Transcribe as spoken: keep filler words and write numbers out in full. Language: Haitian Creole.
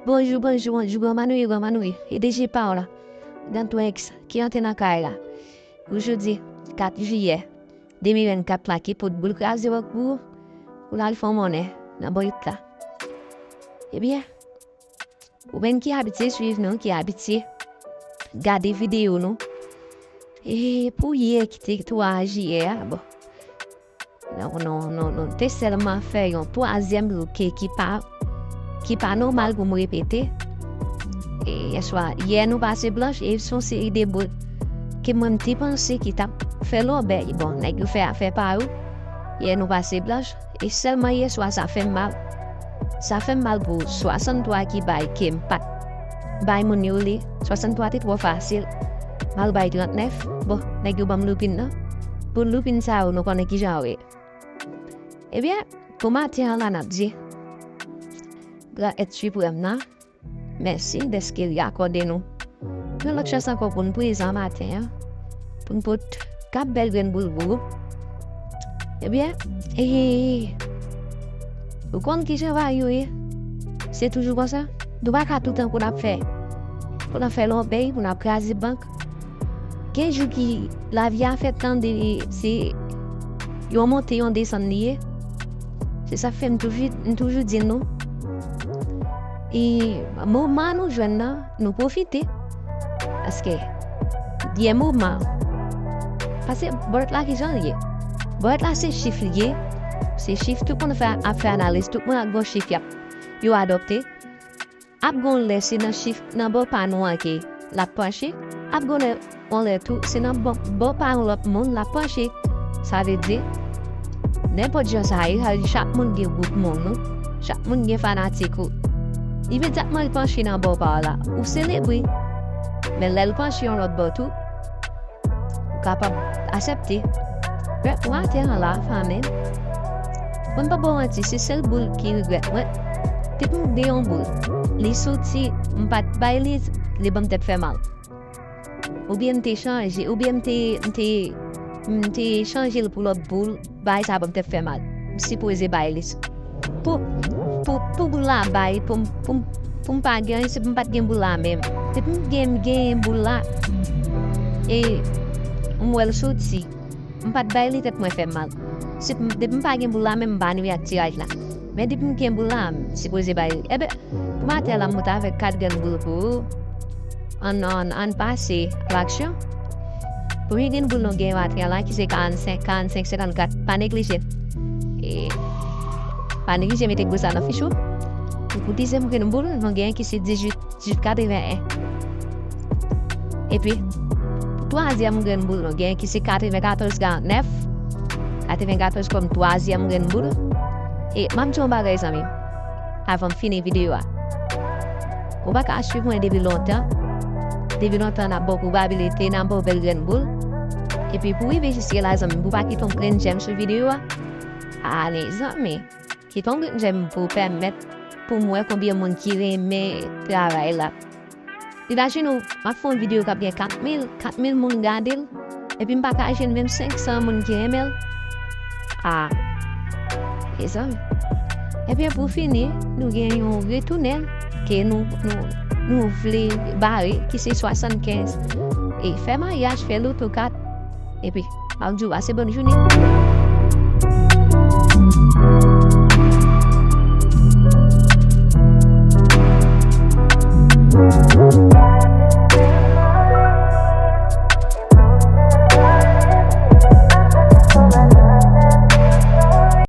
Bonjou, bonjou, bonjou, kòman nou ye, kòman nou ye? E D J pa w la, Grand Rex, ki antre nan kay la. Pou jodi kat jiyè de mil vennkat la, ki pot boul kraze wòk pou ou, pou l al fè yon monnen nan bòyèt la. Ebyen, ou menm ki abitye swiv nou, ki abitye gade videyo nou, e pou yè ki te twa jiyè a, bon, non, non, non, non, te sèlman fè yon twazyèm bouke ki pa, ki pa nòmal pou m repete. E yèswa, yè nou pase blanch, e se yon seri de boul ke mwen m te panse ki t ap fè lòbèy. Bon, nèg yo fè afè pa yo. Yè nou pase blanch, e sèlman yèswa sa fè m mal. Sa fè m mal pou swasanntwa ki bay ke m pa t bay moun yo li. Swasanntwa te twò fasil. M al bay trannèf. Bon, nèg yo ban m loupin nan. Pou loupin sa yo, nou konnen kijan yo ye. Ebyen, pou maten an la, n ap di Gran Èt Siprèm nan mèsi dèske li akòde nou yon lòt chans ankò pou n prezan maten an, pou n pot kat bèl grenn boul pou ou. Ebyen, e, ou konn kijan bagay yo ye? Se toujou konsa. Nou pa ka toutan pou n ap fè, pou n ap fè lòbèy, pou n ap kraze bank. Gen jou ki lavi a fè tande se yon monte, yon desann li ye. Se sa k fè m toujou, m toujou di nou, e moman nou jwenn nan, nou pwofite. Paske gen moman, paske bòyèt la, kijan l ye? Bòyèt la se chif li ye. Se chif, tout moun fè, ap fè analiz, tout moun ak bon chif y ap, yo adopte. Ap gon lè se nan chif nan bò pa nou an ke l ap panche. Ap gon lè, gon lè tou, se nan bò, bò pa yon lòt moun l ap panche. Sa vle di, nenpòt jan sa ye, sa vle di chak moun gen gwoup moun ou, chak moun gen fanatik ou. Imedyatman l panche nan bò pa w la, ou selebre. Men lè l panche yon lòt bò tou, ou kapab aksepte. Brèf, maten an la, fanmi m, pou m pa ba w manti, se sèl boul ki regrèt mwen. Depi m gen yon boul, li soti, m pa t bay li, li ban m tèt fè mal. Oubyen m te chanje, oubyen m te, m te, m te chanje l pou lòt boul, bagay sa ban m tèt fè mal. M sipoze bay li. Pou, pou, pou boul la bay, pou m, pou m, pou m pa gen, se pou m pa t gen boul la menm. Depi m gen, m genyen boul la, e m wè l soti, m pa t bay li, tèt mwen fè m mal. Se pou m, depi m pa gen boul la menm, m pa nwi ak tiraj la. Men depi m gen boul la, m sipoze bay li. Enben, pou maten la, m moute avèk kat grenn boul pou ou. Ann, ann, ann pase a laksyon. Premye grenn boul nou gen maten an la, ki se karannsenk, karannsenk, senkannkat, pa neglije. E pa neglije mete gwo sa nan fich ou. Pou dezyèm grenn boul, nou gen ki se dizuit, dizuit katreven en. Epi, pou twazyèm grenn boul, nou gen ki se katrevenkatòz karannèf. Katrevenkatòz kòm twazyèm grenn boul. E m ap di yon bagay, zanmi m, avan m fini videyo a. Ou pa ka swiv mwen depi lontan. Depi lontan, n ap ba w pwobabilite, n ap ba w bèl grenn boul. Epi pou rive jiske la, zanmi m, pou w pa kite yon grenn jèm sou videyo a. A, mezanmi, kite yon grenn jèm pou pèmèt pou m wè konbyen moun ki renmen travay la. Imajine w, m ap fè yon videyo k ap gen kat mil, kat mil moun gade l, epi m pa ka jwenn menm senk san moun ki renmen l. A, mezanmi. Ebyen, pou fini, nou gen yon retounen ke nou, nou, nou vle bare, ki se swasannkenz. E fè maryaj, fè loto kat, epi, m ap di w pase bòn jounen.